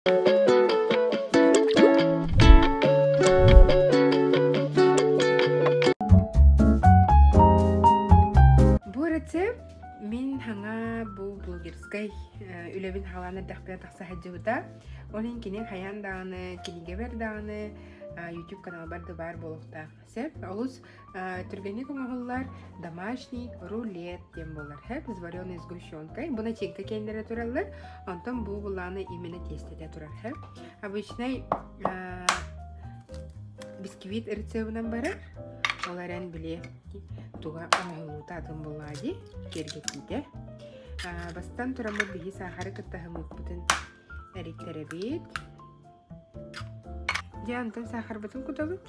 Бу рецепт мин хаҥа бу блогерскай үлэбин хаалаан эрдэхпинэ тахса сылдьыбыта. Ол иһин кини хайаан даҕаны кинигэбэр даҕаны YouTube каналбар да баар буолуохтаах. Сөп, олус түргэнник оҥоһуллар домашний рулет диэн буолар. Хэп, с вареной сгущенкой. Бу начинка киэннэрэ тураллар. Онтон бу булааны именно тиэстэтэ турар. Хэп. Обычный бисквит рецебынан барар. Ол эрэн били туга оҥоһуллуута атын буоллаҕа дии, киэргэтиитэ. Бастан тураммыт биһи саахары кытта хымыппытын эриттэрэбит. Дьэ, онтон саахарбытын кутабыт.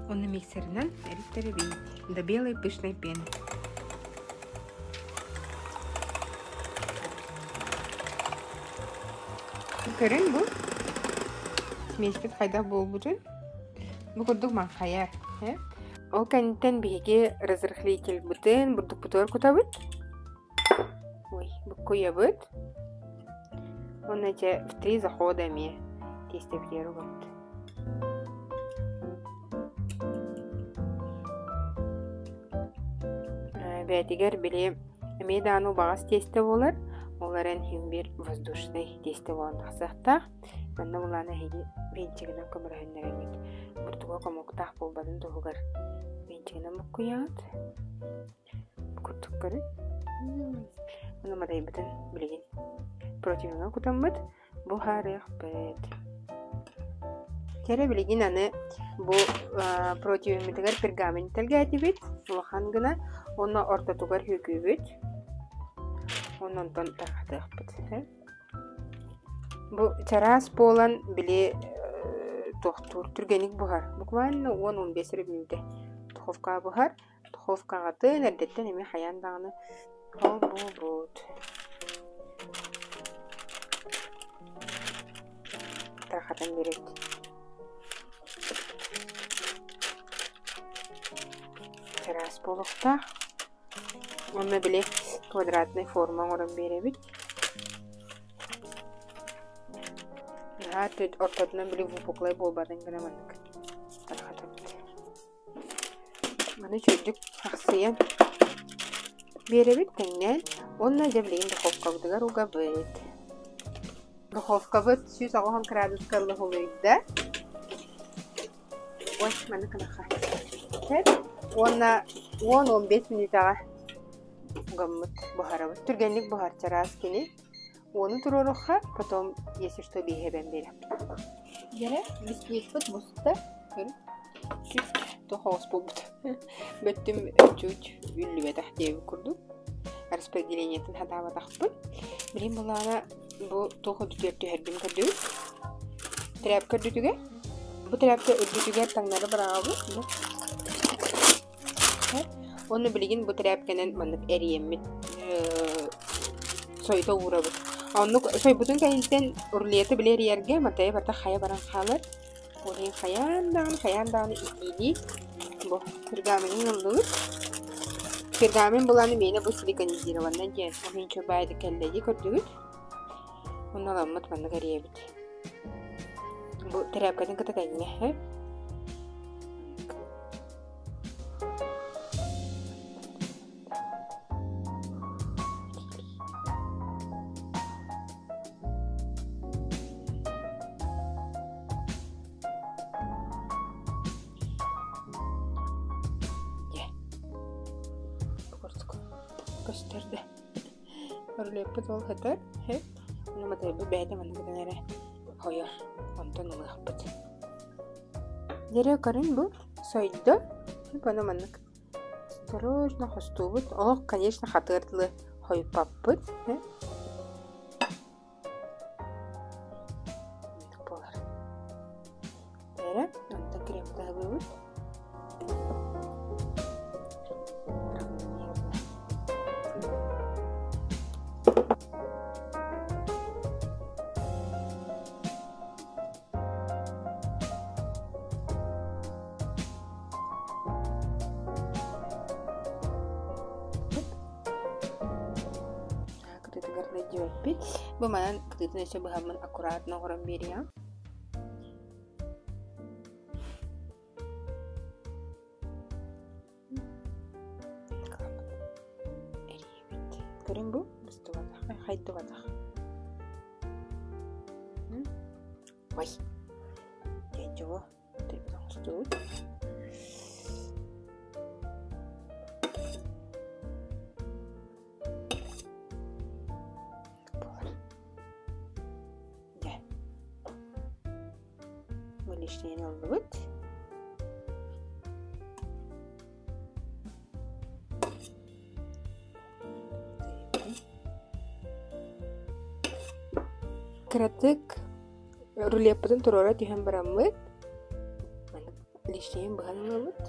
Уонна миксеринэн эриттэрэбит. До белой пышной пены. Көрүн бу смеспит хайдах буолбутун. Бу курдук маҥхайар. Ол кэнниттэн биһиги разрыхлительбытын бурдукпутугар кутабыт. Ой, буккуйабыт. Уонна дьэ в три захода эмиэ тиэстэбитигэр угабыт. Бэйэтигэр били эмиэ даҕаны убаҕас тиэстэ буолар, ол эрэн иһин биир воздушнай тиэстэ буолан тахсыахтаах. Манна булаан эһиги венчигинэн көмөлөһүннэрэҥҥит бурдуга комоктаах буолбатын туһугар венчигинэн буккуйаҕыт. Бу курдук көрүҥ. Ону матайбытын билигин противеҥҥа кутаммыт буһарыахпыт. Кэрэ билигин аны бу противеммытыгар пергамент тэлгээтибит улахан гына уонна ортотугар хүүкүүбүт. Уонна онтон тарҕатыахпыт. Бу чараас буолан били туохтуур түргэнник буһар. Буквально 10-15 эрэ мүнүүтэ духовкаҕа буһар. Духовкаҕытын эрдэттэн эмиэ хайаан даҕаны холбуубут. Тархатан биэрэбит. Чараас буолуохтаах. Уонна били квадратнай форма оҥорон биэрэбит. Наһаа ортотунан били выпуклай буолбатын гына маннык тарҕатабыт. Маны үчүгэйдик ахсыйан биэрэбит тэҥнээн уонна дьэ билигин духовкабытыгар угабыт. Духовкабыт 180 градуска лоһулуйда. Ой, маны кынаха. Уонна 10-15 мүнүүтэҕэ угаммыт буһарабыт. Түргэнник буһар чараас кини. Уону туруоруохха, потом, если что, биэһэбэн биэрэхпит. Дьэрэ, бисквиппыт буста. Туох оҕус буолбут. Бөттүм чуть үллүбэтэх диэбит курдук. Распределениетын хатаабатахпын. Билин булаана бу туох үрдүтүгэр түһэрбин көрдүгүт. Тряпка үрдүтүгэр. Бу тряпка үрдүтүгэр таҥнары быраҕабыт. Бу. Уонна билигин бу тряпканан маннык эрийэммит сойута уурабыт. Оннук сойбутун кэнниттэн рулеты били эрийэргэ матайа барыта хайа баран хаалар. Ол иһин хайаан даҕаны, хайаан даҕаны итиилии бу пергаменын ыллыбыт. Пергамен булааны миэнэ бу силиконизированнай диэн ол иһин чобаайда кэллэ дии көрдүгүт. Онно ыламмыт маннык эрийэбит. Бу тэрээпкэтин кытта тэҥҥэ. Көстөр да. Рулеппыт ол сытар. Ону матайбыт бэйэтэ маннык гынан эрэ хойор. Онтон ылыахпыт. Дьэрэ көрүн бу сойдо. Ону маннык Осторожно хостуубут. Олох, конечно, хатыар дылы хойуппаппыт. Буолар. Эрэ, онтон крем таһыбыыбыт. Илдьибэппит. Бу манан кытыытын өссө быһаммын аккуратно оҥорон биэриэҕим. Эрийэбит. Көрүҥ бу быстыбатах, хайдыбатах. Ой, дьэ оҥостубут. Дьэ. Бу лишнини ыллыбыт. Кыратык рулеппытын туруора түһэн бараммыт, маннык лишнейин быһан ылабыт.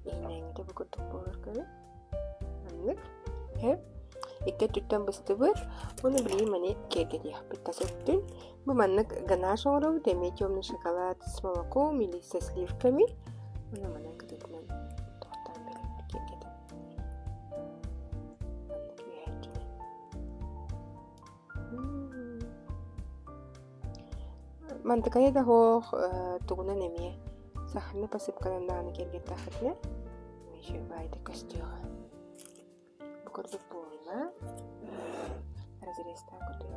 Иһинээҥҥитэ бу курдук буолар көрү. Маннык. Һэ. Икки өттүттэн быстыбыт. Уонна билигин маны киэргэтиэхпит тас өттүн. Бу маннык ганаш оҥоробут, эмиэ темный шоколад с молоком или со сливками. Уонна манан кытытынан тохтоон беребит киэргэтэн. Маннык үөһээччини. Мантыкайа да суох тугунан эмиэ сахарнай посыпканан даҕаны киэргэттэххитинэ үчүгэй баайдык көстүөҕэ. Бу курдук буолла. Разрезтаан көрдүм.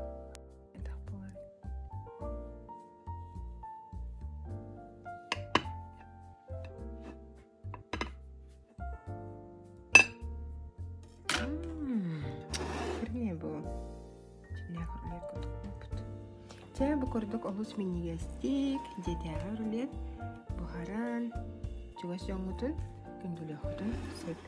Көрүҥ бу дьиҥнээх рулет курдук буолбут. Чэ, бу курдук олус минньигэстик дьиэтээҕи рулет буһаран чугас дьоҥҥутун күндүлүөххүтүн сөп.